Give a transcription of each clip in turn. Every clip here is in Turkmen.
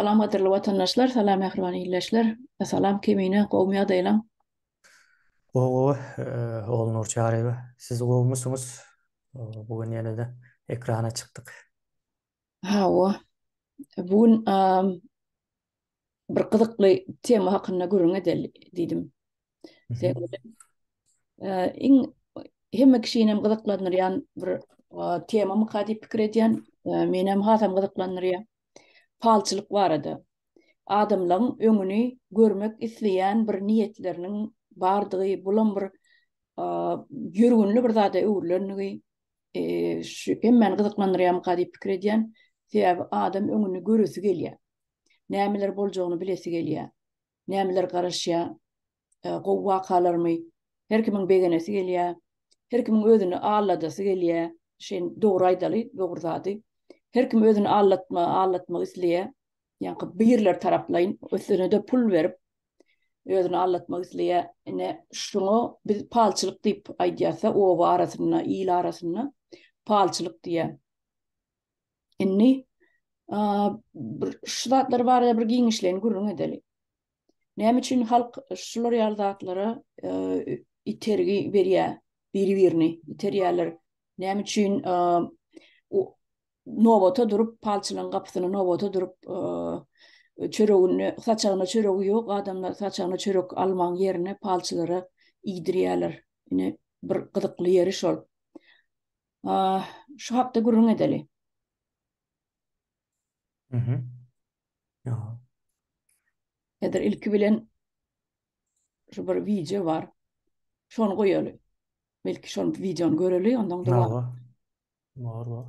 Salam gadyrly watandaşlar, salam mähriban ildeşler. Salam Kemine, gowumy ýagdaýlaň? Gowy gowy, Ogulnur Çaryýewa. Siz gowumysyňyz? Bu gün ýene-de ekrana çykdyk. Hawa. Bu gün bir gyzykly tema hakynda gürrüň edeli diýdim. Sen iň hemme kişini hem gyzyklandyrýan bir temamyka diýip pikir edýän. Meni hem hasam gyzyklandyrýar. Palçylyk barada. Adamlaryň öňüni görmek isleýän bir niýetleriniň bardygy, bulam bir ýörgünli bir zada öwrülendigi şu hemmäni gyzyklandyrýarmyka diýip pikir edýän. Sebäbi adam öňüni göresi gelýär. Nämeler boljagyny bilesi gelýär. Nämeler garaşýar? Gowy wakalarmy? Her kimiň begenesi gelýär. Her kimiň özüni alladasy gelýär. Şeýle dogry aýdaly, dogry zady. Her kim özüni allatma, allatmak isleýär. Ýaňky birler taraplaýyn üstüne-de pul berip özüni allatmak isleýär. Ine şuňa biz palçylyk diýip aýdýarsa, oba arasynda, il arasynda palçylyk diýýär. Indi bir şu zatlar barada bir giňişleýin gürrüň edeli. Näme üçin halk şular ýaly zatlara itergi berýär, biri-birini iterýärler? Näme üçin nobata durup, palçylaryň gapysyna nobata durup, çöregini, saçagyna çöregi ýok adamlar saçagyna çörek almagyň ýerine palçylara iýdirýärler. Ine bir gyzykly ýeri şol. Şu hakda gürrüň edeli. Mhm. Ýa. Häzir ilki bilen şu bir wideo bar. Şony goýaly. Belki şol wideony göreli, ondan dowam. Hawa. Bar, bar.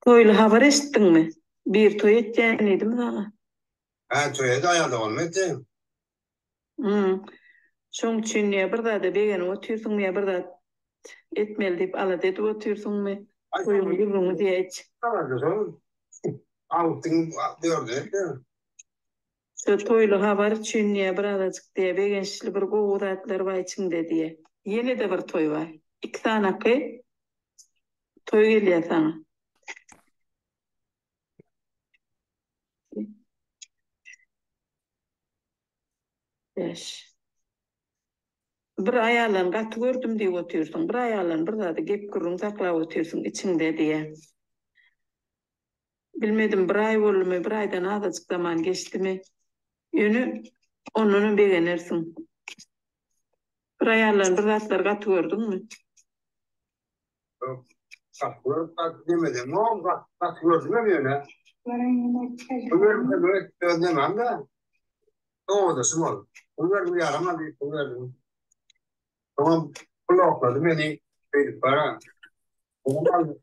Toýly habar eşitdiňmi? Bir toý etýän diýdimi saňa? Hä, toý edi, aýal doganmy etdi? Hum. Şoň üçin ýa bir zada begenip otyrsyňmy ýa bir zat etmeli diýip alada edip otyrsyňmy? Toýuň gürrüňi diýäýç. Şol awgustyň dördüne etdi. Şo toýly habar üçin diýä bir azajyk diýä begençli bir gowy zatlar bar içiňde diýä. Ýene-de bir toý bar. Iki sanaky toý gelýär saňa. Bäş. Bir aýaldan gaty gördüm diýip otyrsyň, bir aýaldan bir zady gep-gürrüň saklap otyrsyň içiňde diýä. Bilmedim bir aý boldumy, bir aýdan azajyk zaman geçdimi. Ýöne ondanam begenersiň. Bir aýaldan bir zatlar gaty gördüňmi? Ýok. Gaty görüp gaty demedemok, gaty gördümem ýöne. Pul berip öz nemem-de. Obadaşym ol. Pul berdim ýaramaz diýip pul berdim. Soňam bloklady meni. Beýdip bara. Oňam aldy.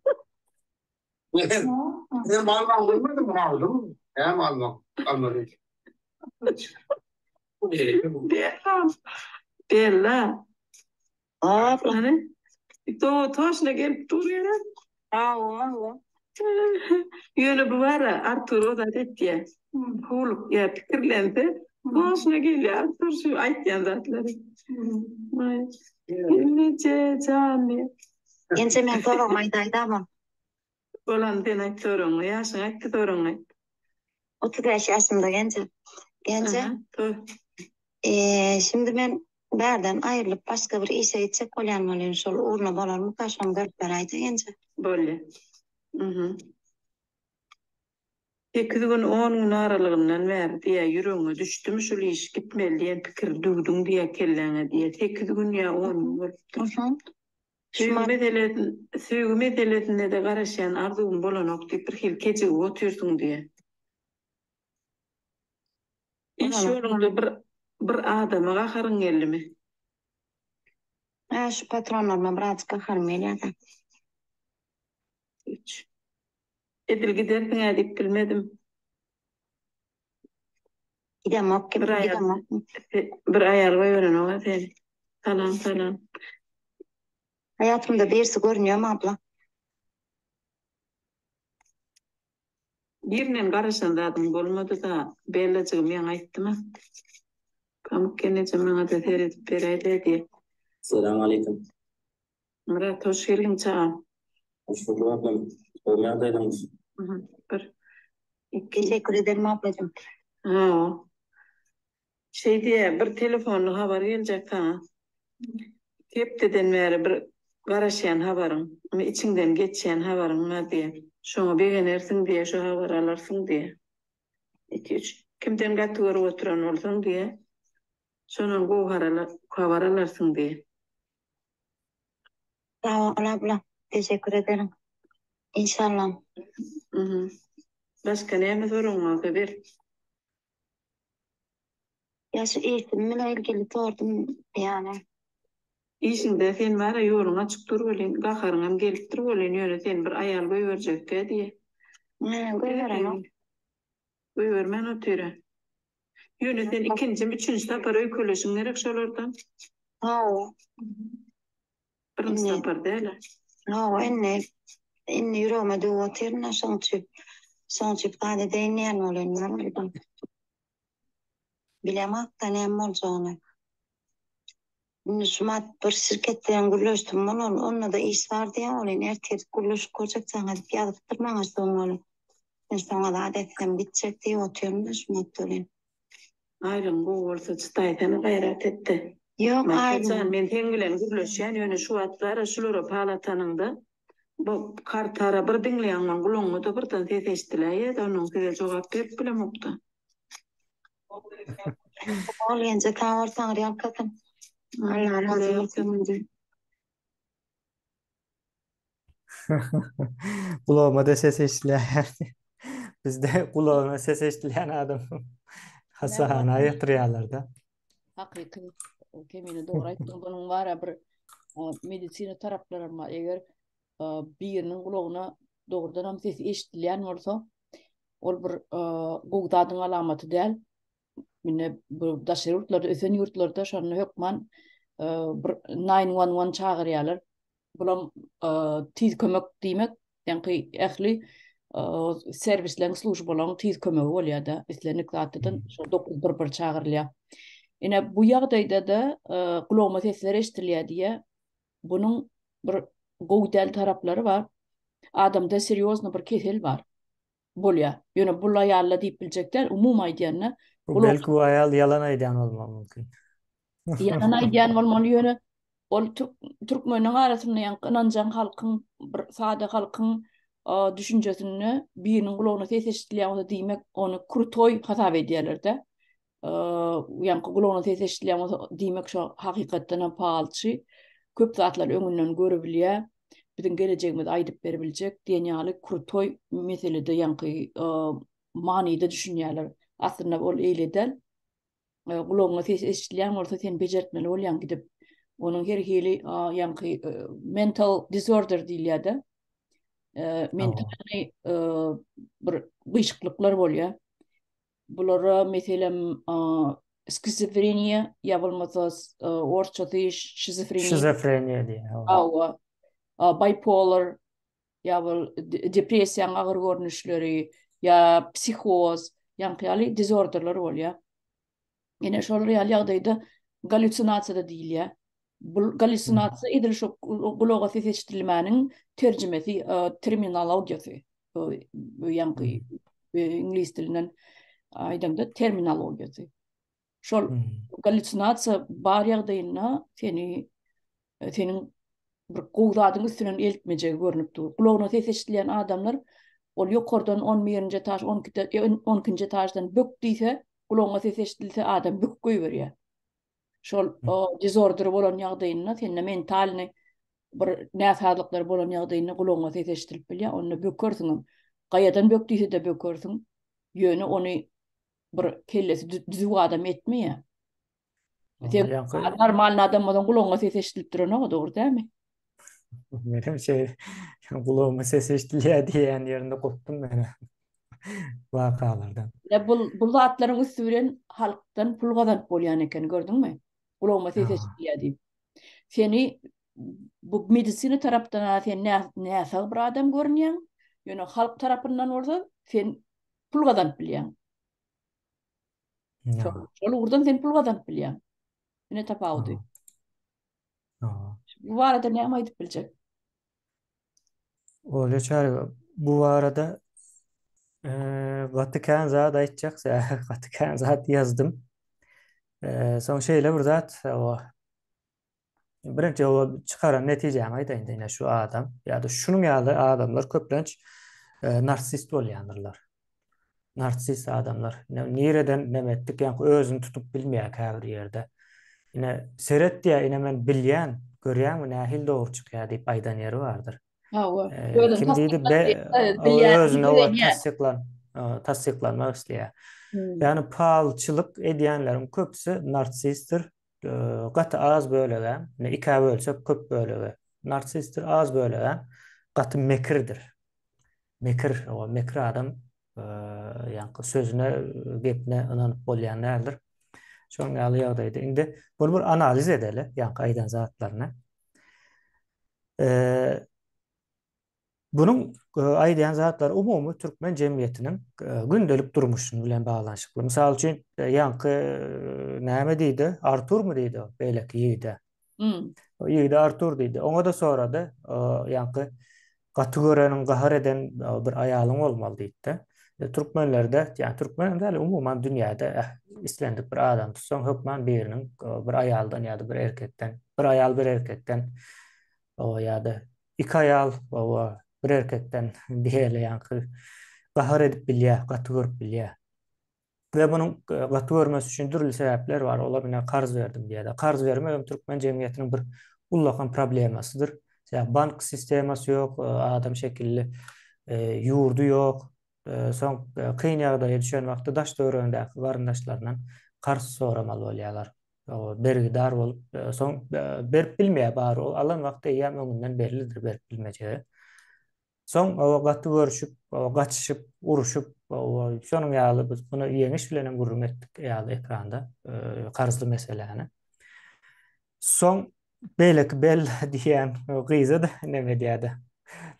Men men alman görmedim, aldym. Näme almak? Almady. Bella. Bella. Hany? To toşna gelip dur ýere. Hawa, hawa. Ýöne bu bara Artur o zat etýär. Howlukýar, pikirlense, toşna gelýär Artur şu aýtýan zatlary. Gelneje jan diýip. Enje meň soragymy aýdaýdamam. Bolany sen aýt soragyňy. Ýaşyňy aýtdy soragyňy aýt. 35 ýaşymda Genje. Genje. Şimdi men bärden aýrylyp başga bir işe gitjek bolýan welin şol ugruna bolarmyka şony görüp beräýdä Genje. Bolýa. Mhm. Sekiz gün, on gün aralygyndan bäri diýýä, ýüregiňe düşdümi şul iş, gitmeli diýen pikiri düwdüň diýýä kelläňe diýýä. Sekiz gün ýa on gün bolupdyr. Söýgi meselesi, söýgi meselesinde-de garaşýan arzuwym bolanok diýip birhili kejigip otyrsyň diýýä. Iş ýoluňda bir bir adama gaharyň geldimi? Hä, şu patronlaryma birazjyk gaharym gelýär-dä. Üç. Edil gidersiň-ä diýip bilmedim. Gidemok, Bir aýal, gidemok. bir aýal goýberenok-a seni. Salam, salam. Haýatymda birisi görünýärmi abla? Birinden garaşan zadyň bolmady-da, Bellajygym ýaňy aýtdym-a. Pamyk gelneje maňa-da seredip beräý-dä diýip. Salam aleýkum. Myrat hoş geldiň çagam. Hoş bulduk ablam. Gowy ýagdaýdamyz? Bir, iki. Teşekkür ederim ablajym. Hawa. Şeý diýýär, bir telefonly habar geljek saňa. Iki hepdeden bäri bir garaşýan habaryň, indi içiňden geçýän habaryň bar diýýär. Şoňa begenersiň diýýär, şo habary alarsyň diýýär. Iki, üç. Kimden gaty görüp oturan bolsaň diýýär, şondan gowy habar alarsyň diýýär. Sag bol abla. Teşekkür ederim. Inşallah. Mhm. Başga näme soragyň bolsa ber. Ýa şu işim bilen ilgili sordum ýany. Işiňde sen bara ýoluň açyk dur welin gaharyňam gelipdir welin ýöne sen bir aýal goýberjekgä diýe. Nä goýberenok. Goýbermän otyra. Ýöne sen ikinjimi üçünji sapar öýkeleşiň gerek şolardan. Hawa. Birinji sapar däl-ä. Hawa indi indi ýüregime düwüp otyryn-a şoň üçin. Şoň üçin zat edeýin diýen bolýan ýaly. Bilemok-da näme boljagyny. Indi şumat bir şirket bilen gürleşdim bolan, onda-da iş bar diýýär welin, ertir gürleşip görjek jaň edip ýazypdyr maňa şoň welin. Men şoňa zat etsem gitjek diýip otyryn-da şumat welin. Aýlygyň gowy bolsa çydaýsana gaýrat etde. Ýok Maýsa aýlygyň. jan men seň bilen gürleşýän ýöne şu wagt bara şulara pal atanyňda bu kartara bir diňleýäň maň gulagyňada birden ses eşdiläýýädä onnoň size jogap berip bilemokda. Sag bol genje sag bol taňry ýalkasyn. Allah razy bolsun. Gulagyma-da ses eşidilýär. Bizde gulagyna ses eşidilýän adam hassahana ýatyrýarlar-da. Hakyky Kemine dogry aýtdyň. Bunuň bar-a bir medisina taraplaram bar. Eger biriniň gulagyna dogrudanam ses eşidilýän bolsa, ol bir gowy zadyň alamaty däl. Indi bu daşary ýurtlarda, ösen ýurtlarda şonda hökman bir 911 çagyrýarlar. Bulam tiz kömek diýmek, ýaňky ähli serwisleriň, službalaryň tiz kömegi bolýar-da, islendik zatdan şo 911 çagyrylýar. Ine bu ýagdaýda-da gulagyma sesler eşidilýär diýýär. Bunuň bir gowy däl taraplary bar. Adamda serýozny bir kesel bar. Bolýar. Ýöne bul aýalla diýip biljek däl, umumy aýdýanda. Bu belki bu aýal ýalan aýdýan bolmagy mümkin. Ýalan aýdýan bolmaly ýöne ol türkmeniň arasynda ýaňky ynanjaň halkyň bir sada halkyň düşünjesinde biriniň gulagyna ses eşidilýän bolsa diýmek ony krutoý hasap edýärler-de. Ýaňky gulagyna ses eşidilýän bolsa diýmek şo hakykatdan hem palçy köp zatlary öňünden görübilýär. Biziň gelejegimizi aýdyp beribiljek diýen ýaly krutoý meselede ýaňky manyda düşünýärler. Aslynda ol eýle däl. Gulagyňa ses eşidilýän bolsa sen bejertmeli bolýaň gidip. Onuň her hili ýaňky mental disorder diýilýär-de. Mentalny bir gyşyklyklar bolýar. Bulara meselem skizofreniýa ýa bolmasa orsçasy şizofreniýa. Şizofreniýa diýýär. Hawa. Bipolar ýa bol depressiýanyň agyr görnüşleri ýa psihoz ýaňky ýaly dizorderler bolýar. Ine şol ýaly ýagdaýda galýusinasiýa-da diýilýär. Bu galýusinasiýa edil şu gulaga ses eşidilmäniň terjimesi, terminologiýasy. Bu ýaňky iňlis dilinden aýdanda terminologiýasy. Şol galýusinasiýa bar ýagdaýynda seni seniň bir gowy zadyň üstünden eltmejegi görnüp dur. Gulagyna ses eşidilýän adamlar ol ýokardan on birinji etaž, on on ikinji etaždan bök diýse, gulagyňa ses eşidilse adam böküp goýberýär. Şol dizorder bolan ýagdaýynda sende mentalny bir näsazlyklar bolan ýagdaýynda gulagyňa ses eşidilip bilýär, onda bökersiňem. Gaýadan bök diýse-de bökersiň. Ýöne ony bir kellesi düzüw adam etmeýär. Sen normalny adam bolsaň gulagyňa ses eşidilip duranok, dogry dälmi? Menem şeý gulagyma ses eşidilýär diýen ýerinde gopdum men. Wakalardan. Ya bu bu zatlaryň üsti bilen halkdan pul gazanyp bolýan eken, gördüňmi? Gulagyma ses eşidilýär diýip. Seni bu medisina tarapdan sen näsag bir adam görünýäň, ýöne halk tarapyndan bolsa sen pul gazanyp bilýäň. Şol, şol ugurdan sen pul gazanyp bilýäň. Ine tapawudy. Bu barada näme aýdyp biljek? Olja Çaryýewa, bu barada gaty kän zat aýtjak, gaty kän zat ýazdym. Soň şeýle bir zat, birinji o çykaran netijämi aýdaýyn ine şu adam ýa-da şunuň ýaly adamlar köplenç narsist bolýandyrlar. Narsist adamlar. Ine nireden neme etdik, ýa özüni tutup bilmeýär käbir ýerde. Ine seret diýär, ine men bilýän, görýäňmi nähili dogry çykýar diýip aýdan ýeri bardyr. Hawa. Özüni Kim diýdi? Be, özüni owa tassyklan, tassyklanmak isleýär. Hmm. Ýagny palçylyk edýänleriň köpüsi narsistdir. Gaty az bölegi, ine ikä bölsek köp bölegi narsistdir, az bölegi gaty mekirdir. Mekir, o mekir adam ýaňky sözüne, gepine ynanyp bolýan däldir. Şonuň ýaly ýagdaýda indi bunu bir analiz edeli, ýaňky aýdan zatlaryny. Bunuň aýdýan zatlary umumy türkmen jemgyýetiniň gündelik durmuşyny bilen baglanyşykly. Mysal üçin, ýaňky näme diýdi? Arturmy diýdi beýleki ýigide. Hmm. O ýigide Artur diýdi. Oňa-da sorady. Ýaňky gaty göreniň, gahar eden bir aýalyň bolmaly diýdi. Türkmenlerde, ýa türkmen hem däl, umuman dünýäde eh, islendik bir adam tutsaň hökman biriniň bir aýaldan ýa-da bir erkekden, bir aýal bir erkekden o ýa-da iki aýal o bir erkekden diýeli ýaňky gahar edip bilýär, gaty görüp bilýär. We munuň gaty görmesi üçin dürli sebäpler bar. Olar ine karz berdim diýýär. Karz bermek hem türkmen jemgyýetiniň bir ullakan problemasydyr. Sebäbi bank sistemasy ýok, adam şekilli ýurdy ýok. Soň kyn ýagdaýa düşen wagty daş-töweregindäki garyndaşlaryndan karz soramaly bolýarlar. Bergidar bolup, soň berip bilmeýär bary. Ol alan wagty eýýäm öňünden bellidir berip bilmejegi. Soň oba gaty görüşip, oba gaçyşyp, uruşyp, oba şonuň ýaly biz muny ýeňiş bilen hem gürrüň etdik ýaly ekranda karzly meseläni. Soň beýleki Bella diýen gyza-da neme edýärdi.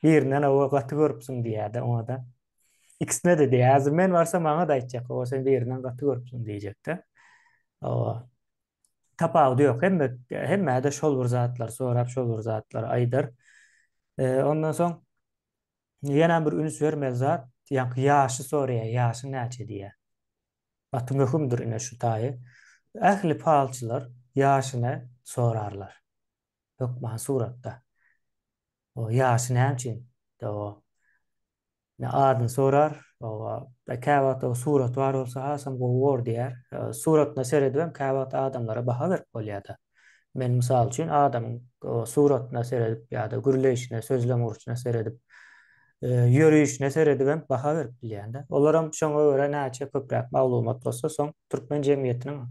Birinden oba gaty görüpsiň diýýärdi oňa-da. Ikisine-de diýýär. Häzir men barsam maňa-da aýtjak, oba sen birinden gaty görüpsiň diýjekdi. Oba tapawudy ýok. Hemme hemmä-de şol bir zatlary sorap, şol bir zatlary aýdar. Ondan soň ýene bir üns bermeli zat, ýaňky ýaşy soraýar, ýaşyň näçe diýýär. Gaty möhümdir ine şu taýy. Ähli palçylar ýaşyny sorarlar. Hökman suratda. O ýaşy näme üçin? O Ne adyny sorar, oba käwagt o surat bar bolsa hasam gowy bor diýer. Suratyna seredibem käwagt adamlara baha berip bolýar-da. Men mysal üçin adamyň suratyna seredip ýa-da gürleýşine, sözlem gurşuna seredip, ýörüşine seredibem baha berip bilýän-de. Olaram şoňa görä näçe köpräk maglumat bolsa, soň türkmen jemgyýetiniň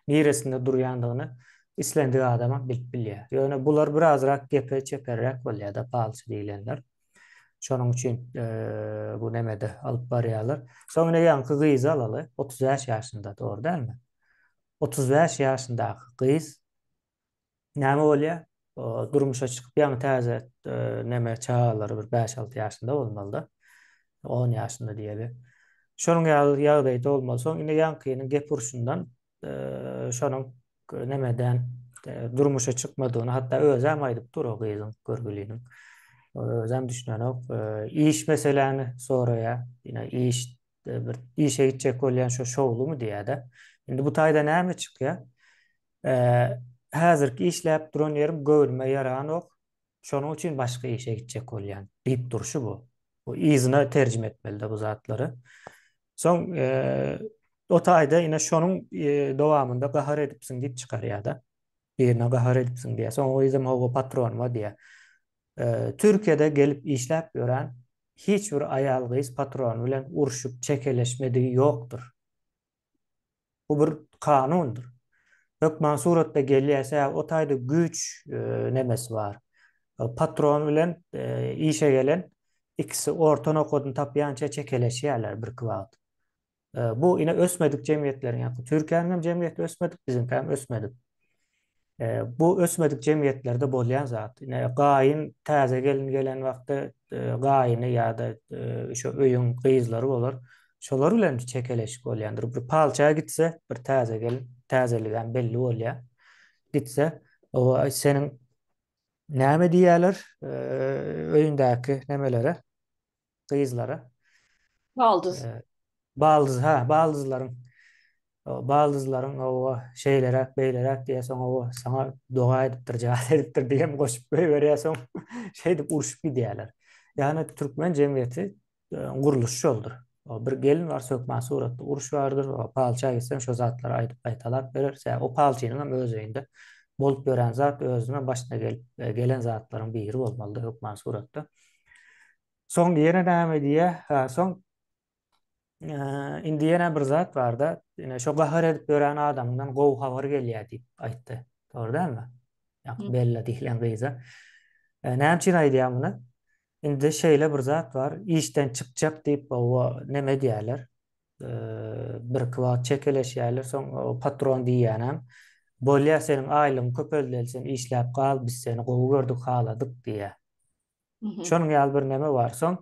niresinde durýandygyny islendik adamam bilip bilýär. Ýöne bular birazrak gepe çeperräk bolýar-da, palçy diýlenler. Şonuň üçin bu nemede alyp barýarlar. Soň ine ýaňky gyzy alaly, 35 ýaşynda, dogry dälmi? 35 ýaşyndaky gyz näme bolýar? Durmuşa çykyp ýaňy täze neme çagalary bir 5-6 ýaşynda bolmalyda. 10 ýaşynda diýeli. Şonuň ýaly ýagdaýda bolmaly. Soň ine ýaňkynyň gep urşundan şonuň nemeden durmuşa çykmadygyny hatda özem aýdyp dur o gyzyň görgüliniň. Özem düşünenok. Iş meseläni soraýar. Ýene iş bir işe gitjek bolýan şo şowlumy diýýär-de. Indi bu taýda näme çykýar? Häzirki işläp duran ýerim göwnüme ýaranok. Şonuň üçin başga işe gitjek bolýan diýip durşy bu. Bu yzyna terjime etmeli-de bu zatlary. Soň o taýda ine şonuň dowamynda gahar edipsiň diýip çykarýar-da. Birine gahar edipsiň diýýär. Soň o ýüzem hawa patronyma diýýär. Türkiýede gelip işläp ýören hiç bir aýal-gyz patrony bilen urşup çekeleşmedigi ýokdur. Bu bir kanundyr. Hökman suratda gelýär, sebäbi o taýda güýç nemesi bar. Patron bilen işe gelen ikisi orta nokadyny tapýança çekeleşýärler birki wagt. Bu ine ösmedik jemgyýetleriň, ýa Türkiýäniň hem jemgyýeti ösmedik, biziňki hem ösmedik. Bu ösmedik jemgyýetlerde bolýan zat. Ine gaýyn täze gelin gelen wagtda gaýyny ýa-da şo öýüň gyzlary bolar. Şolar bilen çekeleşik bolýandyr. Bir palça gitse, bir täze gelin, täzeligem belli bolýar. Gitse, o seniň. Näme diýýärler öýündäki nemelere, gyzlara? Baldyz. Baldyz, ha, baldyzlaryň. Baldyzlaryň owa şeýleräk, beýleräk diýýär, soň owa saňa doga edipdir, jat edipdir diýem goşup goýberýär, soň şeýdip urşup gidýärler. Ýagny türkmen jemgyýeti gurluş şoldur. Bir gelin bar, hökman suratda uruş bardyr. Palça gitseň şo zatlary aýdyp gaýtalap berer. Sebäbi o palçynyň hem öz öýünde bolup ýören zat özüne başyna gelip e, gelen zatlaryň biri bolmalydy hökman suratda. Soň ýene näme diýýär? Ha, soň e, indi ýene bir zat barda, ine şo gahar edip ýören adamdan gowy habar gelýär diýip aýtdy. Dogry dälmi? Ýa Bella diýlen gyza. E, näme üçin aýdýar muny? Indi şeýle bir zat bar, işden çykjak diýip oba neme edýärler, birki wagt çekeleşýärler, soň patron diýýänem, bolýa seniň aýlygyňy köpeldeli sen işläp gal, biz seni gowy gördük, haladyk diýýär. Şonuň ýaly bir neme bar. Soň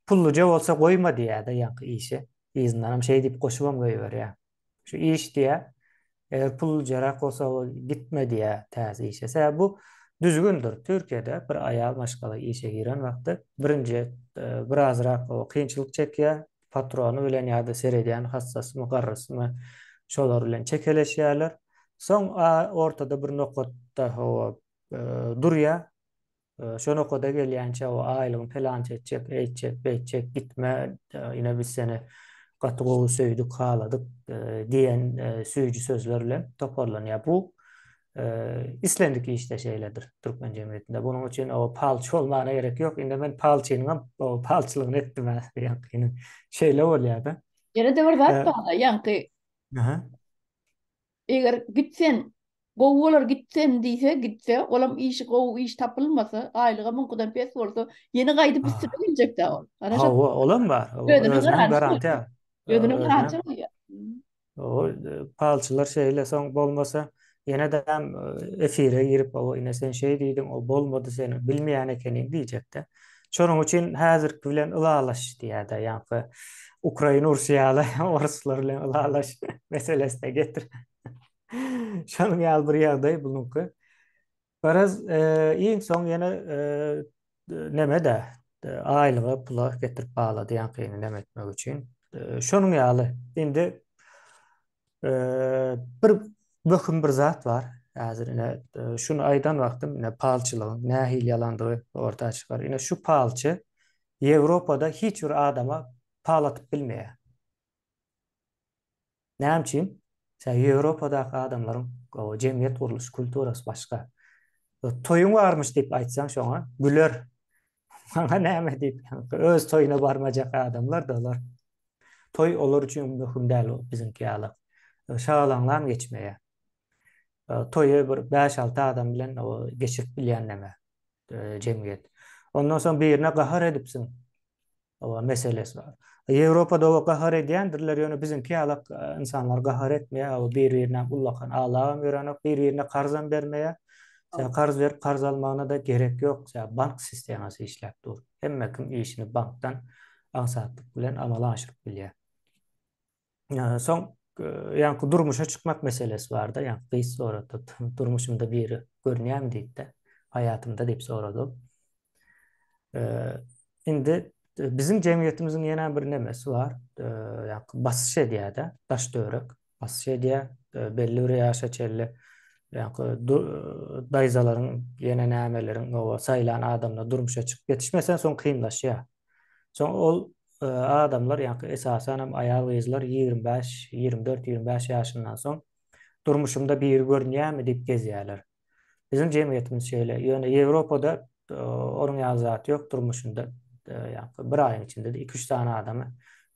pulluja bolsa goýma diýýär-de ýaňky işi. Yzyndanam şeý diýip goşubam goýberýär. Şu iş diýýär, eger pullujarak bolsa ol gitme diýýär täze işe. Sebäbi bu düzgündir. Türkiýede bir aýal maşgala işe giren wagty birinji e, birazrak o kynçylyk çekýär. Patrony bilen ýa-da seredýän hassasymy, garrysymy şolar bilen çekeleşýärler. Soň ortada bir nokatda o e, durýar. Şo nokada gelýänçä o aýlygyň pelança etjek, eýtjek, beýtjek, gitme, ine biz seni gaty gowy söýdük, haladyk diýen süýji sözler bilen toparlanýar. Bu islendik işde şeýledir türkmen jemgyýetinde. Bunuň üçin o palçy bolmana gerek ýok. Indi men palçynyň hem o palçylygyny etdim ýaňkynyň. Şeýle bolýar-da. Ýene-de bir zat bar, ýaňky. Eger git sen, gowy bolar git sen diýse, gitse, olam işi gowy iş tapylmasa, aýlygam oňkudan pes bolsa, ýene gaýdyp üstüne geljek-dä ol. Ana şo. Hawa, olam bar. Özüniň garantiýa. Özüniň garantiýa bolýar. O palçylar şeýle soň bolmasa ýene-de efire girip, o ine sen şeý diýdiň, o bolmady seniň bilmeýän ekeniň diýjek-de. Şonuň üçin häzirki bilen ylalaş diýýär-de, ýaňky Ukraina urşy ýaly oruslar bilen ylalaş meselesine getir. Şonuň ýaly bir ýagdaý bunuňky. Garaz, e, iň soň ýene e, neme-de aýlyga pula getirip baglady ýaňkyny neme etmek üçin. E, şonuň ýaly indi Bir möhüm bir zat bar. Häzir ine şuny aýdan wagtym ine palçylygyň nähili ýalandygy orta çykar. Ine şu palçy Ýewropada hiç bir adama pal atyp bilmeýär. Näme üçin? Sebäbi Ýewropadaky adamlaryň jemgyýet gurluşy, kulturasy başga. Toýuň barmyş diýip aýtsaň şoňa güler. Maňa näme diýip, öz toýuna barmajak adamlar da olar. Toý olar üçin möhüm däl biziňki ýaly. Şagalaňlam geçmeýär. Toýy bir 5-6 adam bilen geçirip bilýän näme jemgyýet. Ondan soň birine gahar edipsiň. Owa meselesi bar. Ýewropada owa gahar edýändirler, ýöne biziňki ýaly ynsanlar gahar etmeýär, owa bir-birine ullakan alabam ýörenok, bir-birine karzam bermeýär. Sen karz berip karz almagyna-da gerek ýok, sebäbi bank sistemasy işläp dur. Hemme kim işini bankdan aňsatlyk bilen amala aşyryp bilýär. Soň ýaňky durmuşa çykmak meselesi barda, ýaňky gyz sorady, durmuşymda biri görünýärmi diýip-de, haýatymda diýip sorady. Indi biziň jemgyýetimiziň ýene bir nemesi bar, ýaňky basyş edýär-de, daş-töwerek basyş edýär, belli bir ýaşa çenli ýaňky daýzalaryň ýene nämeleriň oba saýlan adamyna durmuşa çykyp ýetişmesen soň kynlaşýar. Soň ol adamlar, ýaňky esasan hem aýal-gyzlar 25, 24, 25 ýaşyndan soň durmuşymda biri görünýärmi diýip gezýärler. Biziň jemgyýetimiz şeýle. Ýöne Ýewropada onuň ýaly zat ýok, durmuşynda ýaňky bir aýyň içinde-de 2-3 sany adamy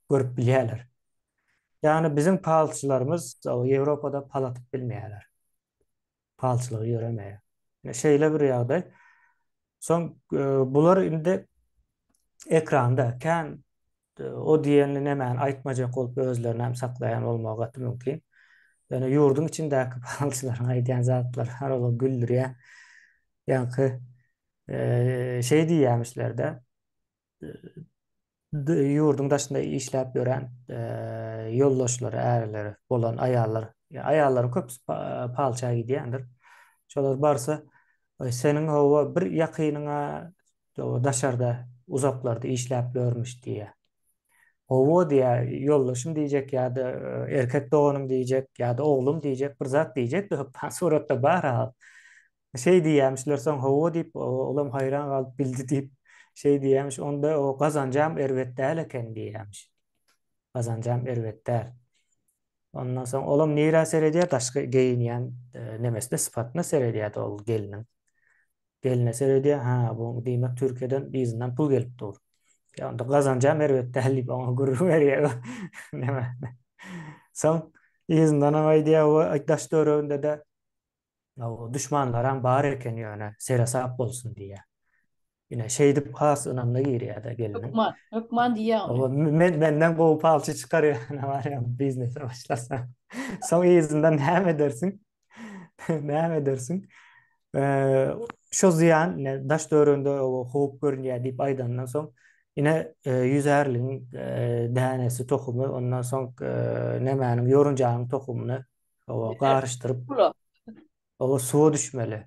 görüp bilýärler. Ýagny biziň palçylarymyz Ýewropada pal atyp bilmeýärler. Palçylygy ýöremeýär. Şeýle bir ýagdaý. Soň e, bular indi ekranda kän e, o diýenli nämäni aýtmajak bolup özlerini hem saklaýan bolmagy gaty mümkin. Ýöne ýurduň içindäki palçylaryň aýdýan zatlary har olar güldürýär. Ýaňky e, şeý diýýärmişler-de. Ýurduň daşynda işläp ýören ýoldaşlary, ärleri bolan aýallar, aýallaryň köpüsi palça gidýändir. Şolar barsa, Seniň hawa bir ýakynyň-a daşarda, uzaklarda işläp ýörmüş diýýär. Hawa diýýär, ýoldaşym diýjek ýa-da erkek doganym diýjek ýa-da oglum diýjek bir zat diýjek-de hökman suratda bar-a. Şeý diýýärmişler, soň hawa diýip, olam haýran galyp bildi diýip, şeý diýýärmiş, onda o gazanjam erbet däl eken diýýärmiş. Gazanjam erbet däl. Ondan soň olam nirä seredýär? Daşky geýinýän nemesine, sypatyna seredýärdi ol gelniň. Gelne seredýär, ha, bu diýmek Türkiýeden yzyndan pul gelip dur. Ýa onda gazanjam erbet däl diýip oňa gürrüň berýär. Näme? Soň yzyndanam aýdýar, o daş töwereginde-de duşmanlaram bar eken ýöne seresap bolsun diýýär. Ine şeýdip has ynamly girýär-de gelniň. Hökman, hökman diýýär ony. Men menden gowy palçy çykar ýöne bar ýa biznese başlasa. Soň yzyndan näme edersiň? Näme edersiň? Eee şo zyýan ine daş töwereginde howp görünýär diýip aýdandan soň ine ýüzärligiň dänesi tohumy ondan soň nämäniň ýorunjanyň tohumyny garyşdyryp Oba suwa düşmeli.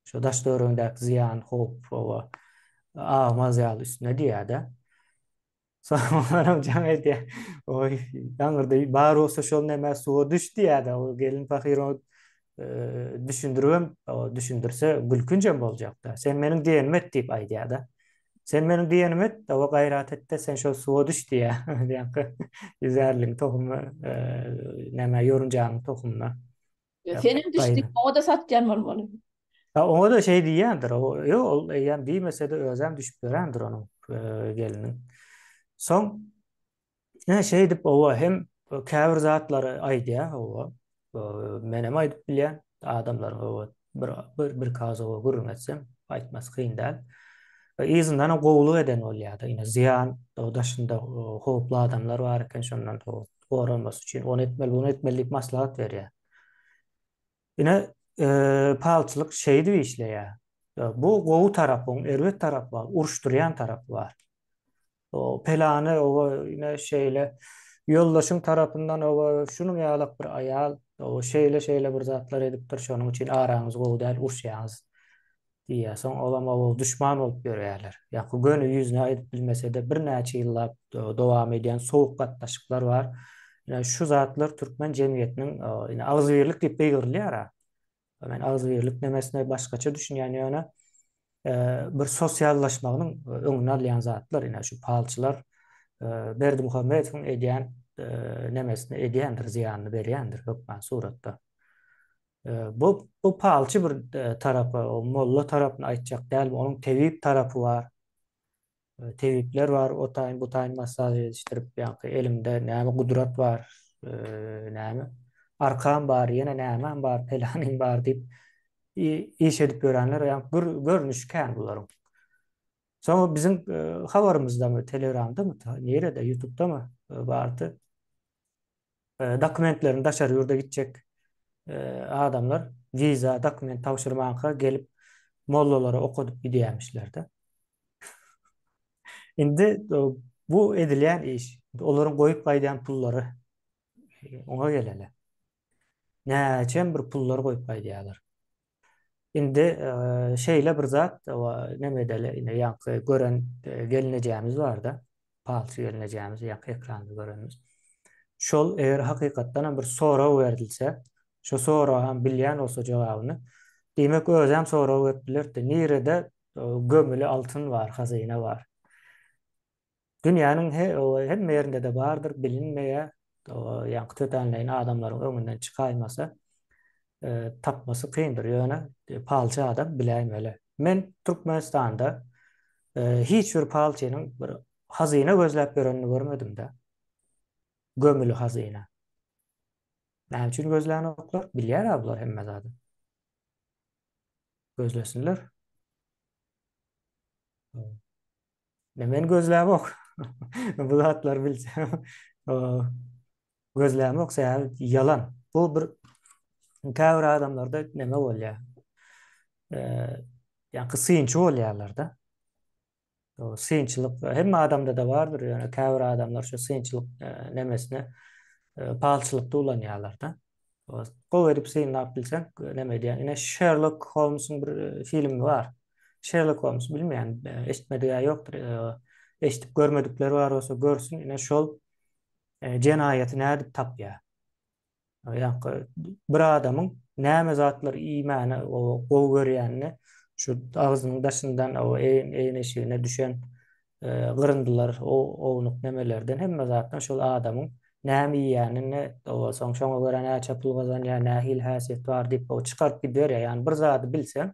Şo daş töweregindäki zyýan, howp, oba agmaz ýaly üstüne diýýär-de. Soň olaram jaň edýär. Oý, aňyrda bar bolsa şol näme suwa düş diýýär-de. O gelin pahyr ony düşündiribem, düşündirse gülkünjem boljakda. Sen meniň diýenimi et diýip aýdýar-da. Sen meniň diýenimi et, oba gaýrat et-de sen şol suwa düş diýýär. Ýaňky ýüzärligiň tohumy, näme ýorunjanyň tohumyna. Senem düşdük, oňa da satýan bolmaly. Ha, oňa da şey diýýändir. O, ýok, ol eýýäm diýmese-de özem düşüp ýörendir onuň e, geliniň. Soň ne şeýdip owa hem käbir zatlary aýdýar, owa. E, menem aýdyp bilýän adamlaryň owa bir bir bir kaz owa gürrüň etsem aýtmasy kyn däl. E, yzyndan hem gowulyk eden bolýar-da. Ine zyýan, o daşynda howply adamlar bar eken şondan goranmasy üçin ony etmeli, buny etmeli diýip maslahat berýär. Ine, e, palçylyk şeýdip işleýär. E, bu gowy tarapy, oň erbet tarapy bar, uruşdyrýan tarapy bar. O pelany oba ine şeýle ýoldaşyň tarapyndan oba şunuň ýalak bir aýal, o şeýle-şeýle bir zatlar edipdir, şonuň üçin araňyz gowy däl, uruşýaňyz. Diýýär. Soň olam oba duşman bolup ýörýärler. Ýa-da göni ýüzüne aýdyp bilmese-de birnäçe ýyllap dowam edýän sowuk gatnaşyklar bar. Ine şu zatlar türkmen jemgyýetiniň ine agzybirlik diýip gygyrylýar-a. Men agzybirlik nemesine başgaça düşünýän ýöne bir sosiallaşmagynyň öňüni alýan zatlar ine şu palçylar Berdimuhamedowyň edýän nemesini edýändir, zyýanyny berýändir hökman suratda. Bu bu palçy bir tarapy, o molla tarapyny aýtjak däl, onuň tebip tarapy bar. Tebipler bar, o taýyn, bu taýyn massaž edişdirip, ýaňky elimde näme gudrat bar, näme arkam bar, ýene nämem bar, pelanym bar diýip iş edip ýörenler, ýaňky görnüşi kän bularyň. Soňra biziň habarymyzdamy, Telegramdamy, nirede, YouTube'damy bardy. Dokumentlerini daşary ýurda gitjek adamlar wiza dokument tabşyrmanka gelip mollalara okadyp gidýärmişler-de. Indi bu edilýän iş, olaryň goýup gaýdýan pullary oňa geleli. Näçem bir pullar goýup gaýdýarlar. Indi şeýle bir zat, neme edeli, ine ýaňky gören gelnejemiz barda, palçy gelnejemiz, ýaňky ekranda görenimiz. Şol eger hakykatdan hem bir sorag berilse, şo soraga hem bilýän bolsa jogabyny, diýmek özem sorag berip bilerdi. Nirede gömüli altyn bar, hazyna bar? Dünýäniň hemme ýerinde-de bardyr, bilinmeýär. Ýaňky tötänleýin adamlaryň öňünden çykaýmasa, tapmasy kyndyr. Ýöne palçy adam biläýmeli. Men Türkmenistanda hiç bir palçynyň bir hazyna gözläp ýörenini görmedim-de. Gömüli hazyna. Näme üçin gözlänoklar? Bilýär-ä bular hemme zady. Gözlesinler. Ne men gözlämok. Bu zatlary bilsem gözlämok sebäbi ýalan. Bu bir käbir adamlarda neme bolýar. Ýa-da synçy bolýarlar-da. O synçylyk hemme adamda-da bardyr, ýöne käbir adamlar şu synçylyk nemesine palçylykda ulanýarlar-da. Gowy edip synlap bilseň, näme edýän. Ine Sherlock Holmesyň bir e, filmi bar. Sherlock Holmes bilmeýän, e, eşitmedik ýokdur. E, eşidip görmedikler bar bolsa görsün. Ine şol jenaýaty nädip tapýar. Ýa bir adamyň näme zatlar iýmäni gowy görýänini şu agzynyň daşyndan o egin-eşigine düşen gyryndylar, o ownuk nemelerden hemme zatdan şol adamyň näme iýýänini, soň şoňa görä näçe pul gazanýar, nähili häsiýet bar diýip, o çykaryp gidiberýär. Ýagny bir zady bilseň,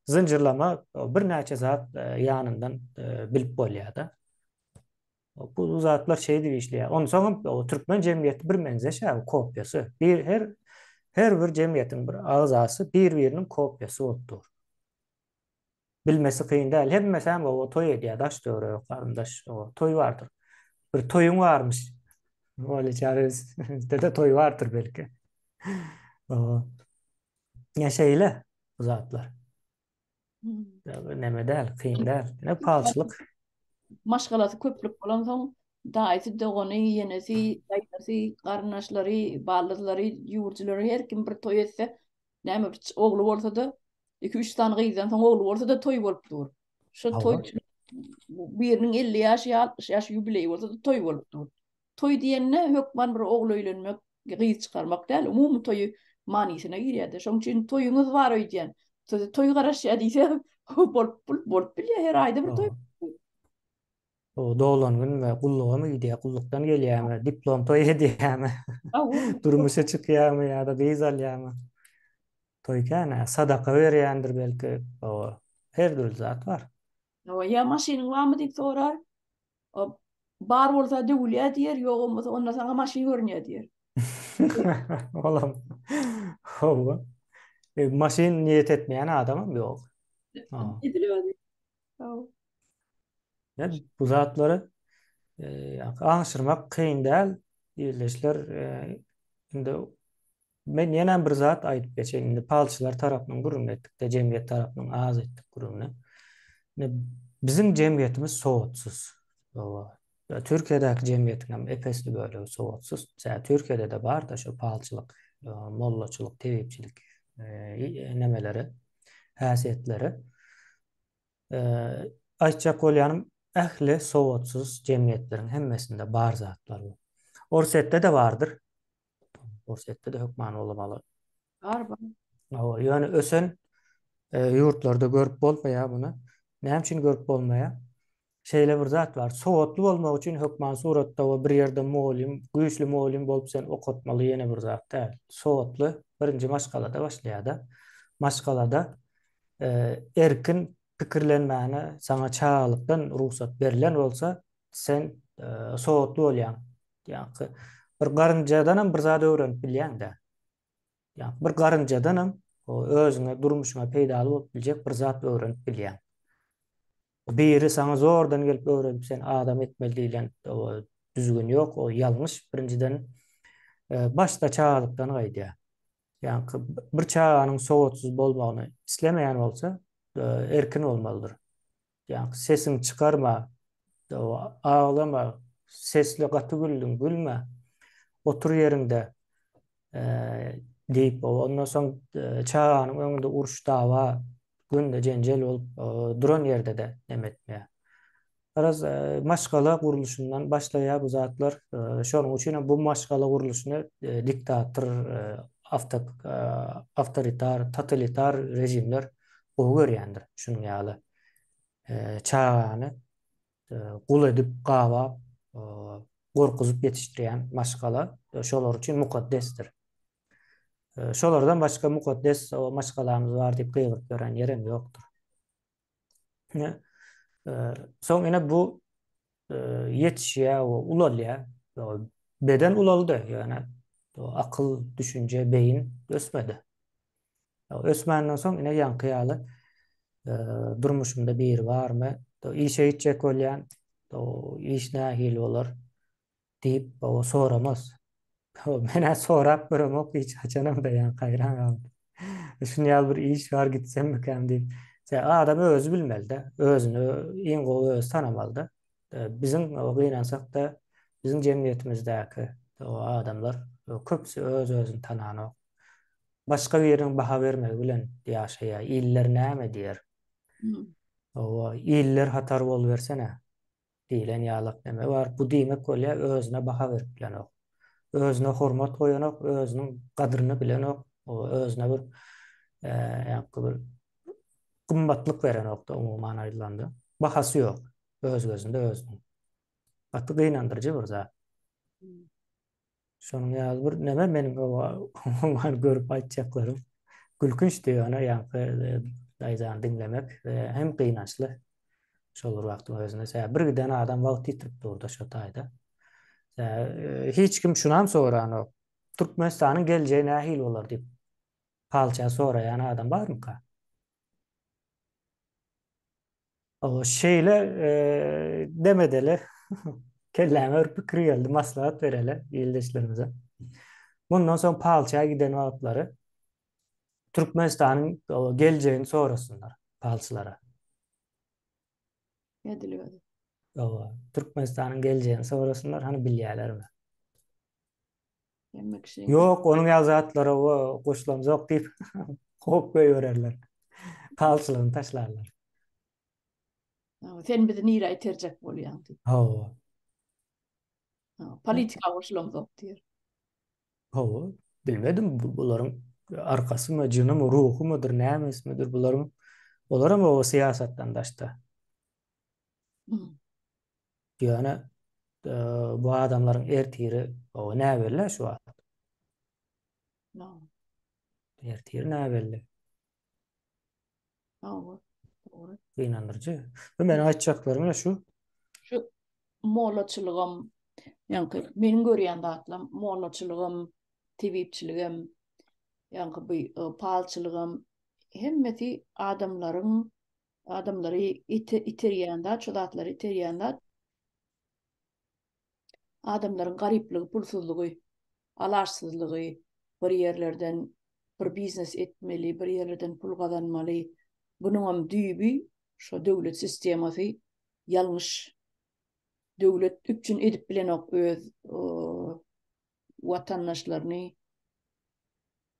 zynjyrlama birnäçe zat ýanyndan bilip bolýar-da. Bu zatlar şeýdip işleýär. Onsoňam o türkmen jemgyýeti bir meňzeş ýa kopiýasy. Bir her her bir jemgyýetiň bir agzasy bir-biriniň kopiýasy bolup dur. Bilmesi kyn däl. Hemmesi hem o toý edýär, daş töwerek, garyndaş, o toý bardyr. Bir toýuň barmyş. Öyle çäre de toý bardyr belki. O ya şeýle bu zatlar. Neme däl, kyn däl. Ine palçylyk. Maşgalasy köplük bolansoň, daýysy, dogany, ýenesi, daýzasy, garyndaşlary, baldyzlary, ýüwürjileri her kim bir toý etse, näme bir ogly bolsa-da, iki-üç sany gyzdan soň ogly bolsa-da toý bolup dur. Şo toý biriniň 50 ýaşy, ýa 60 ýaş ýubileýi bolsa-da toý bolup dur. Toý diýende hökman bir ogul öýlenmek, gyz çykarmak däl, umumy toýy manysyna girýär-de. Şonuň üçin toýuňyz bar öýdýän. Size toý garaşýar diýse, bolup bolup bilýär, her aýda bir toý. O doglan günmi, gullugamy gidýär, gullukdan gelýärmi, diplom toý edýärmi, durmuşa çykýarmy ýa-da gyz alýarmy? Toý kän, sadaka berýändir belki, o her dürli zat bar. Ýa maşynyň barmy diýip sorar. Bar bolsa döwülýär diýer, ýok bolmasa onda saňa maşyn görünýär diýer. Olam. Hawa. E, maşyn niýet etmeýän adamam ýok. Edil özi. Hawa. Yani bu zatlary e, aňşyrmak kyn däl. Ildeşler e, indi Men ýenem bir zat aýdyp geçeýin. Indi palçylar tarapynyň gürrüňini etdik-de, jemgyýet tarapynyň az etdik gürrüňini. Indi biziň jemgyýetimiz sowatsyz. Hawa. Türkiýedäki jemgyýetiň hem ep-esli bölegi sowatsyz. Sebäbi Türkiýede-de bar-da şu palçylyk, mollaçylyk, tebipçilik nemeleri, häsiýetleri. Aýtjak bolýanym, ähli sowatsyz jemgyýetleriň hemmesinde bar zatlar bu. Orsýetde-de bardyr. Orsýetde-de hökman bolmaly. Bar, bar. Hawa, ýöne ösen e, ýurtlarda görüp bolmaýar muny. Näme üçin görüp bolmaýar? Şeýle bir zat bar. Sowatly bolmak üçin hökman suratda we bir ýerde mugallym, güýçli mugallym bolup sen okatmaly ýene bir zat däl. Sowatly birinji maşgalada başlaýar-da. Maşgalada e, erkin pikirlenmäne saňa çagalykdan rugsat berlen bolsa, sen e, sowatly bolýaň. Ýa-ki bir garynjadanam bir zat öwrenip bilýäň-dä. Ýa bir garynjadanam özüňe, durmuşyňa peýdaly bolup biljek bir zat öwrenip bilýäň. Biri saňa zordan gelip öwredip sen adam etmeli diýlen düzgün ýok, o ýalňyş. Birinjiden e, başda çagalykdan gaýdýar. Ýa-ki bir çaganyň sowatsyz bolmagyny islemeýän bolsa, e, erkin bolmalydyr. Ýaňky sesiňi çykarma, aglama, sesli gaty güldüň, gülme, otur ýeriňde diýip, ondan soň çaganyň öňünde uruş, dawa, günde jenjel bolup duran ýerde-de neme etmeýär. Garaz, maşgala gurluşyndan başlaýar bu zatlar. Şonuň üçin hem bu maşgala gurluşyny diktator, awtoritar, totalitar režimler gowy görýändir şunuň ýaly çagany gul edip, gabap, gorkuzyp ýetişdirýän maşgala şolar üçin mukaddesdir. Şolardan başga mukaddes maşgalamyz bar diýip gygyryp ýören ýerem ýokdur. Soň ine bu ýetişýär we ulalýar. Beden ulaldy, ýöne akyl, düşünje, beýin ösmedi. Ösmänden soň ine ýaňky ýaly durmuşymda biri barmy? Işe gitjek bolýan, iş nähili bolar diýip, soramaz. Men-ä sorap göremok hiç haçanam-da ýaňky haýran galdym. Şuny ýaly bir iş bar gitsemmikäm diýip. Adam özi bilmeli-de, özüni iň gowy özi tanamaly-da. Biziň gynansak-da, biziň jemgyýetimizdäki adamlar köpüsi öz-özüni tananok. Başga biriniň baha bermegi bilen ýaşaýar. Iller näme diýer? Hawa, iller hatar bolubersene diýlen ýalak neme bar. Bu diýmek bolýar, özüne baha berip bilenok. Özüne hormat goýanok, özüniň gadryny bilenok, özüne bir ýaňky bir gymmatlyk berenok-da umuman aýdylanda. Bahasy ýok öz gözünde özüniň. Gaty gynandyryjy bir zat. Şonuň ýaly bir neme meniň umuman görüp aýtjaklarym. Gülkünçdi ýöne ýaňky e, daýzany diňlemek e, hem gynançly. Şol bir wagtyň özünde sebäbi bir giden adam wagt ýitirip durdy şo taýda. E, hiç kim şunam soranok. Türkmenistanyň geljegi nähili bolar diýip palça soraýan adam barmyka? O şeýle e, demedeli kelläme bir pikir geldi, maslahat bereli ildeşlerimize. Mundan soň palça giden wagtlary Türkmenistanyň geljegini sorasynlar palçylara. Edil özi. Hawa, Türkmenistanyň geljegini sorasynlar, hany bilýärlermi? Hemme kişi. Ýok, onuň ýaly zatlara goşulamzok diýip kowup goýbererler. Palçylygyny taşlarlar. Sen bizi nirä iterjek bolýaň diýip. Hawa. Politika goşulamzok diýer. Hawa, bilmedim bularyň arkasymy, jynymy, ruhumydyr, nämesimidir bularyň. Olaram o syýasatdan daşda. Ýöne bu adamlaryň ertiri o näbelli şu wagt. Ertiri näbelli. Hawa, dogry. Gynandyryjy. Bu meniň aýtjaklarym ine şu. Şu mollaçylygam, ýaňky meniň görýän zatlam mollaçylygam, tebipçiligem, ýaňky bu e, palçylygam hemmesi adamlaryň adamlary iterýän zat, şu zatlary iterýän zat adamlaryň garyplygy, pulsuzlygy, alaçsyzlygy, bir ýerlerden bir biznes etmeli, bir ýerlerden pul gazanmaly. Bunuňam düýbi şo döwlet sistemasy ýalňyş. Döwlet üpjün edip bilenok öz watandaşlaryny,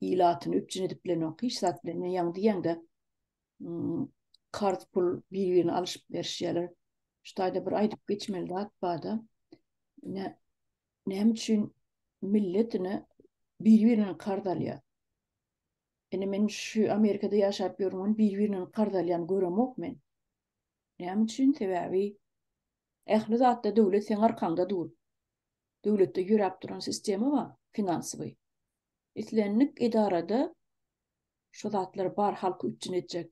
ilatyny üpjün edip bilenok. Hiç zat bilen. Ýaňy diýýäň-de, karz pul bir-birini alyşyp berişýärler. Şu taýda bir aýdyp geçmeli zat bar-da. Ine, näme üçin millet ine bir-birinden karz alýar? Ine men şu Amerikada ýaşap ýörün, bir-birinden karz alýan göremok men. Näme üçin? Sebäbi ähli zatda döwlet seň arkaňda dur. Döwletde ýöräp duran sistema bar, finansowy. Islendik edarada Şo zatlar bar halky üpjün etjek.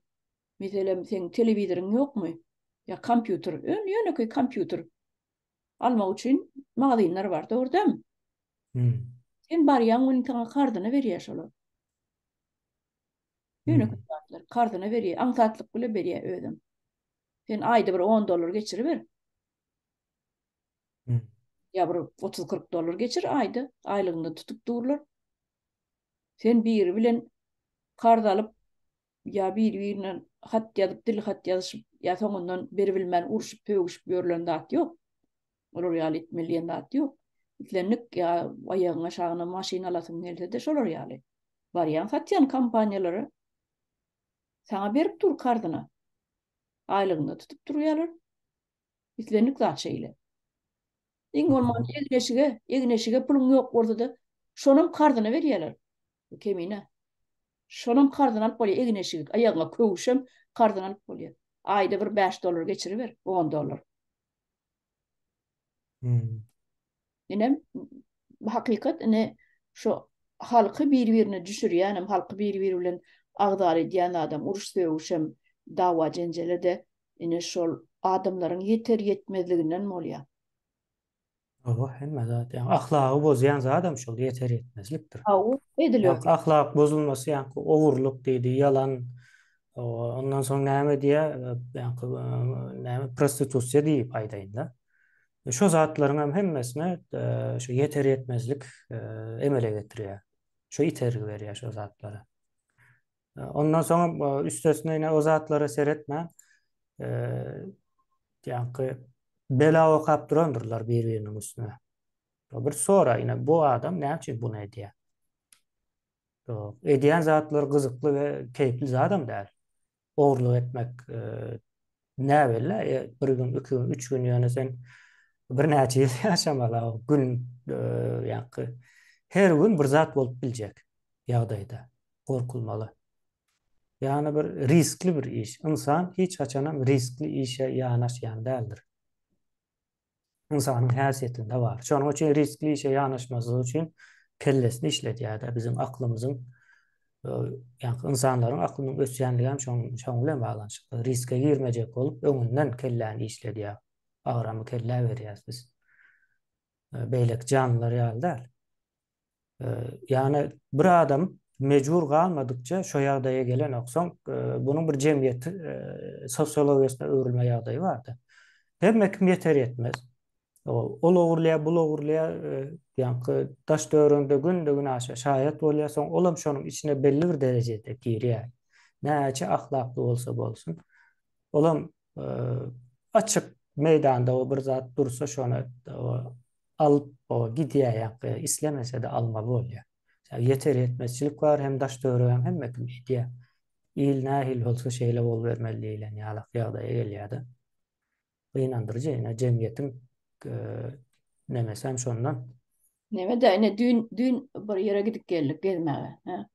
Meselem seň telewizoryň ýokmy? Ýa kompýuter, ön ýönekeý kompýuter almak üçin magazynlar bar, dogry dälmi? Hmm. Sen barýaň welin saňa karzyna berýär şolar. Ýönekeý hmm. zatlar karzyna berýär, aňsatlyk bilen berýär özem. Sen aýda bir 10 dollar geçiriber. Hmm. Ýa bir 30-40 dollar geçir aýda, aýlygyňda tutup durlar. Sen biri bilen karz alyp ýa biri-birine hat ýazyp, dil hat ýazyşyp, ýa soňundan beribilmän urşup, sögüşip ýörlen zat ýok. Olar ýaly etmeli diýen zat ýok. Islendik ýa aýagyň aşagyna maşyn alasyň gelse-de şolar ýaly. Barýaň satýan kompaniýalara saňa berip dur karzyna. Aýlygyňda tutup durýarlar. Islendik zat şeýle. Iň bolman egin-eşige, egin-eşige puluň ýok bolsa-da, şonam karzyna berýärler. Bu kemine. Şonam karzyna alyp bolýar egin-eşigi, aýagyňa köwüşem karzyna alyp bolýar. Aýda bir 5 dollar geçiriber, 10 dollar. Hmm. Ine hakykat ine şu halky bir-birine düşürýänem, halky bir-biri bilen agzal edýän adam, uruş sögüşem, dawa jenjele-de ine şol adamlaryň ýeter ýetmezliginden bolýar. Hawa, hemme zat, ýagny ahlagy bozýan zadam şol ýeter ýetmezlikdir. Hawa, edil öyle. Ahlak bozulmasy ýaňky ogurlyk diýdi, ýalan, ondan soň näme diýýär, ýaňky näme prostitusiýa diýip aýdaýyn-da. Şo zatlaryň hem hemmesine şu ýeter ýetmezlik emele getirýär. Şo itergi berýär şo zatlara. Ondan soň üstesine ýene o zatlara seretmän, ýaňky bela okap durandyrlar bir-biriniň üstüne. Bir sora ýene bu adam näme üçin bunu edýär? Edýän zatlary gyzykly we keýpli zadam däl. Ogurlyk etmek näbelli, bir gün, iki gün, üç gün ýöne sen birnäçe ýyl ýaşamaly, gün ýaňky her gün bir zat bolup biljek ýagdaýda gorkulmaly. Ýagny bir riskli bir iş. Ynsan hiç haçanam riskli işe ýanaşýan däldir. Ynsanyň häsiýetinde bar. Şonuň üçin riskli işe ýanaşmazlyk üçin kellesini işledýär-de. Biziň aklymyzyň ýa-ni ynsanlaryň aklynyň ösýänligi hem şoň şoň bilen baglanyşykly. Riske girmejek bolup öňünden kelläni işledýär. Agramy kellä berýäris biz. Beýleki janlylar ýaly däl. Ýagny bir adam mejbur galmadykça şo ýagdaýa gelenok. Soň bunuň bir jemgyýet sosiologiýasyna öwrülme ýagdaýy bardy. Hemme kim ýeter ýetmez. Ol ogurlaýar, bul ogurlaýar, ýaňky daş töwereginde günde-gün aşa şaýat bolýar. Soň olam şonuň içine belli bir derejede girýär. Näçe ahlakly bolsa bolsun. Olam açyk meýdanda o bir zat dursa şony alyp gidýär ýa islemese-de almaly bolýar. Ýeter ýetmezçilik bar hem daş töweregem hemme kim edýär. Il nähili bolsa şeýle bolubermeli diýlen ýalak ýagdaýa gelýär-de. Gynandyryjy ine jemgyýetiň nemesi hem şondan. Neme-de ine düýn düýn bir ýere gidip geldik gezmäge. Hä?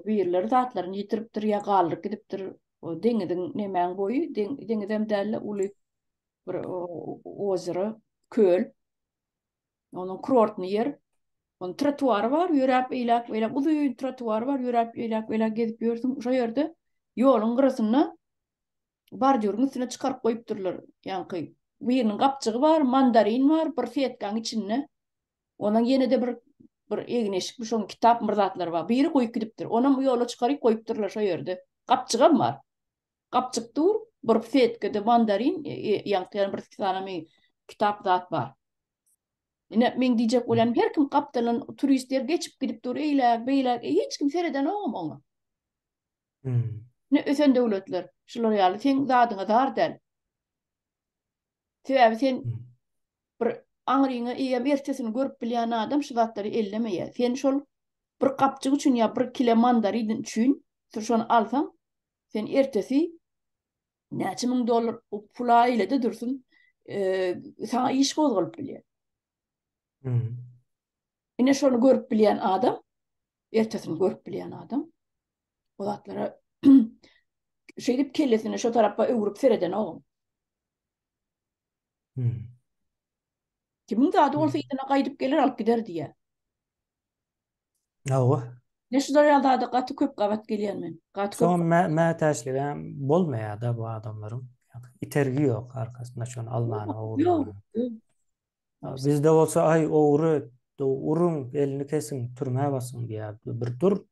Birleri zatlaryny ýitiripdir ýa galdyryp gidipdir. O deňiziň nemäň boýy, deňizem däl-de uly bir ozero, köl. Onuň kurortny ýer. Onuň trotuary bar, ýöräp eýläk beýläk uzyn trotuary bar, ýöräp eýläk beýläk gezip ýörsüň. Şo ýerde ýoluň gyrasynda bordýuryň üstüne çykaryp goýupdyrlar. Ýaňky biriniň gapjygy bar, mandarin bar, bir setkaň içinde. Onuň ýene-de bir bir egin-eşik, bir şoň kitap bir zatlar bar. Biri goýup gidipdir. Onam ýola çykaryp goýupdyrlar şo ýerde. Gapjygam bar. Gapjyk dur, bir setkede mandarin, e, e, ýaňky ýaly bir sany meň kitap zat bar. Ine, meň diýjek bolýanym, her kim gapdaldan turistler geçip gidip dur, eýläk, beýläk, e, hiç kim seredenogam oňa. Hmm. Ine, ösen döwletler şular ýaly seň zadyňa zar däl. Sebäbi sen bir aňryňa eýýäm ertesini görüp bilýän adam şu zatlary ellemeýär. Sen şol bir gapjyk üçin ýa bir kile mandarin üçin sen şony alsaň, sen ertesi näçe müň dollar pula eýlede dursun, saňa iş gozgalyp bilýär. Ine şony görüp bilýän adam, ertesini görüp bilýän adam o zatlara şeýdip kellesini şo tarapa öwrüp seredenogam. Hmm. Kimiň zady bolsa yzyna gaýdyp geler alyp gider diýýär. Hawa. Ne şu ýaly zada gaty köp gabat gelýän men. Gaty köp. Soň mätäçligi hem bolmaýar-da bu adamlaryň. Itergi ýok arkasynda şony almana ogurlamana. Bizde bolsa aý ogry uruň elini kesiň türmä basyň diýýär. Bir dur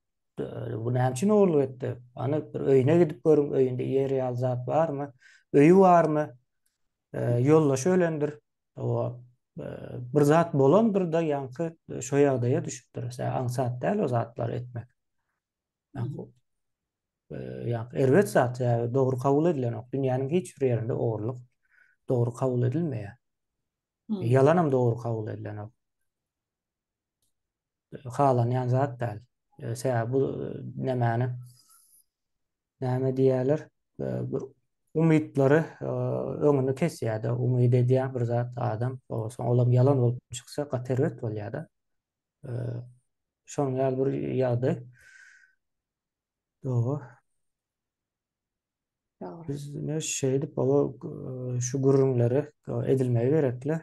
bu näme üçin ogurlyk etdi? Hany bir öýüne gidip görüň öýünde iýer ýaly zat barmy? Öýi barmy? Ýoldaşy ölendir. O bir zat bolandyr-da ýaňky şo ýagdaýa düşüpdir. Sen aňsat däl o zatlary etmek. Ýaňky erbet zat, ýa dogry kabul edilenok. Dünýäniň hiç bir ýerinde ogurlyk dogry kabul edilmeýär. Ýalanam dogry kabul edilenok. Halanýan zat däl. Sebäbi bu nämäni näme diýýärler? Bir umytlary öňüni kesýär-de, umyt edýär bir zat adam, soň olam ýalan bolup çyksa gaty erbet bolýar-da. Şonuň ýaly bir ýagdaý. Dogry. Dogry. Biz ne şeýdip oba şu gürrüňleri edilmegi gerekli.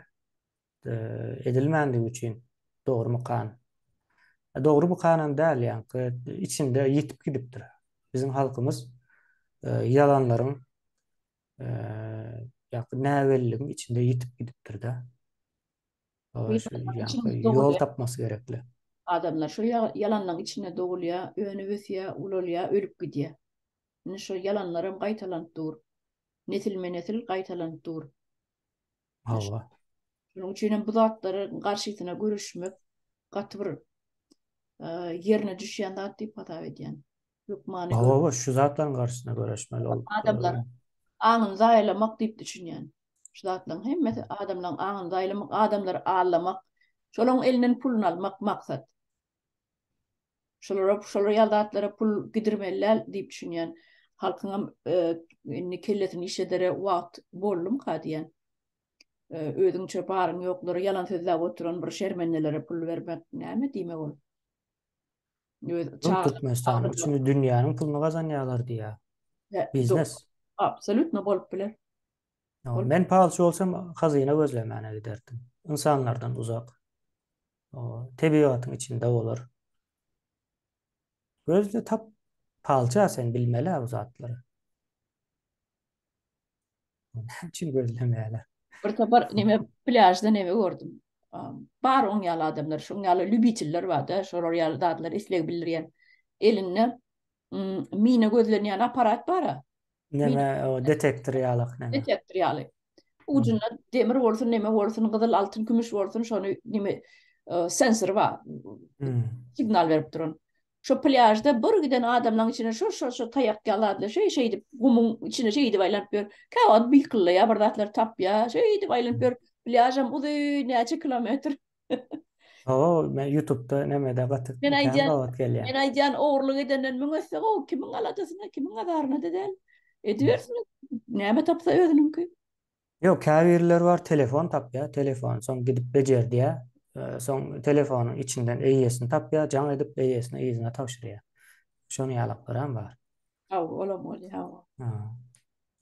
Edilmändigi üçin dogrumykan? Dogrumykanam däl, ýaňky içinde ýitip gidipdir. Biziň halkymyz ýalanlaryň ýa-da näbelliligiň içinde ýitip gidipdir-de. Ýol tapmasy gerekli. Adamlar şo ýalanlaryň içinde dogulýar, önüp ösýär, ulalýar, ölüp gidýär. Indi şo ýalanlaram gaýtalanyp dur. Nesilme-nesil gaýtalanyp dur. Hawa. Şonuň üçin hem bu zatlaryň garşysyna göreşmek gaty bir ýerine düşýän zat diýip hasap edýän. Hökmany. Hawa, şu zatlaryň garşysyna göreşmeli ol. Adamlar aňyny zaýalamak diýip düşünýän. Şu zatlaryň hemmesi adamlaryň aňyny zaýalamak, adamlary aldamak, şolaryň elinden puluny almak maksat. Şolara şolar ýaly zatlara pul gidirmeli däl diýip düşünýän. Halkyňam indi kellesini işledere wagt boldumyka diýýän. Özüňçe baryň ýoklary ýalan sözläp oturan bir şermendelere pul bermek näme diýmek ol? Öz Türkmenistan üçin dünýäniň puluny gazanýarlar diýýär. Biznes. Absolýutno bolup biler. Men palçy bolsam hazyna gözlemäne giderdim. Ynsanlardan uzak. Tebigatyň içinde bolar. Gözle tap palça sen bilmeli bu zatlary. Näme üçin gözlemäli? Bir topar neme plýažda neme gördüm. Bar oň ýaly adamlar, şoň ýaly lübitiller bar-da, şolar ýaly zatlar isleg bildirýän. Elinde mina gözlenýän aparat bar-a. Neme, o detektor ýalak neme. Detektor ýaly. Ujunda demir bolsun, neme bolsun, gyzyl, altyn, kümüş bolsun, şony neme sensor bar. Signal berip duran. Şo plýažda bir giden adamlaň içine şo şo şo taýak ýaly zatlar şeý şeýdip gumuň içine şeýdip aýlanyp ýör. Käwagt bykyllaýar bir zatlar tapýar, şeýdip aýlanyp ýör. Plýažam uzyn näçe kilometr. Hawa, men YouTube'da nemede gaty Men aýdýan, gabat gelýär. Men aýdýan ogurlyk edenden müň esse gowy, kimiň aladasyna, kimiň azaryna-da däl. Edibersin, näme tapsa özüniňki. Ýok, käbirleri bar telefon tapýar, telefony soň gidip bejerdýär. Soň telefonyň içinden eýesini tapýar, jaň edip eýesine yzyna tabşyrýar. Şonuň ýalaklaram bar. Hawa, olam bolýar, hawa. Ha.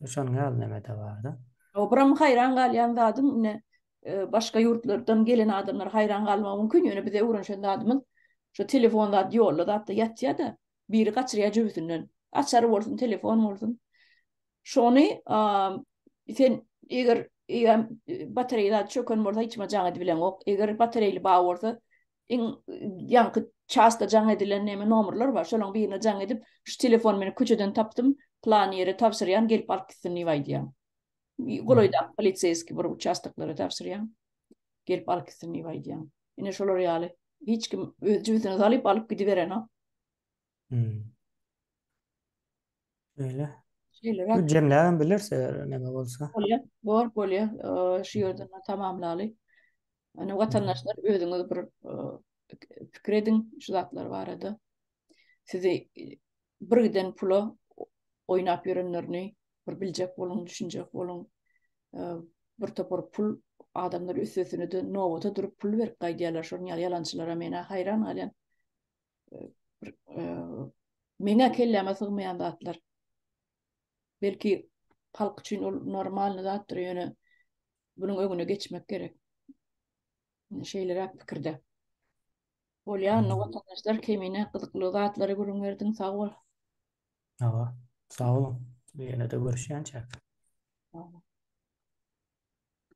Şonuň ýaly neme-de bar-da. Hawa, biram haýran galýan zadym, ine, başga ýurtlardan gelen adamlar haýran galmagy mümkin, ýöne bize öwrenişen zadymyz, şu telefon zat ýolda zatda ýatýar-da, biri gaçyrýar jübüsinden. Açary bolsun, telefon bolsun. Şony sen eger eýýäm batareýa zat çöken bolsa hiç kime jaň edibileňok. Eger batareýli bar bolsa iň ýaňky çasta jaň edilen näme nomerler bar. Şolaryň birine jaň edip, şu telefony men köçeden tapdym, plan ýere tabşyrýan, gelip alyp gitsin diýip aýdýaň. Golaýdaky poliseýskiý bir uçastoklara tabşyrýaň. Gelip alyp gitsin diýip aýdýaň. Ine şolar ýaly. Hiç kim öz jübüsine salyp alyp gidiberenok. Hmm. Şeýle. Şeýleräk. Jemläbem bileris eger näme bolsa. Bolýar, bor, bolýar. Şu ýerden tamamlaly. Ýöne watandaşlar özüňiz bir pikir ediň şu zatlar barada. Sizi bir giden pula oýnap ýörenlerini bir biljek boluň, düşünjek boluň. Bir topar pul adamlar üstesine-de nobata durup pul berip gaýdýarlar. Şonuň ýaly ýalançylara men-ä haýran galýan. Meňä kelläme sygmaýan zatlar. Belki halk üçin ol normalny zatdyr, ýöne bunuň öňüne geçmek gerek. Şeýleräk pikirde. Bolýar, indi watandaşlar Kemine gyzykly zatlary gürrüň berdiň, sag bol. Hawa, sag boluň. Ýene-de görüşýänçäk. Sag bol.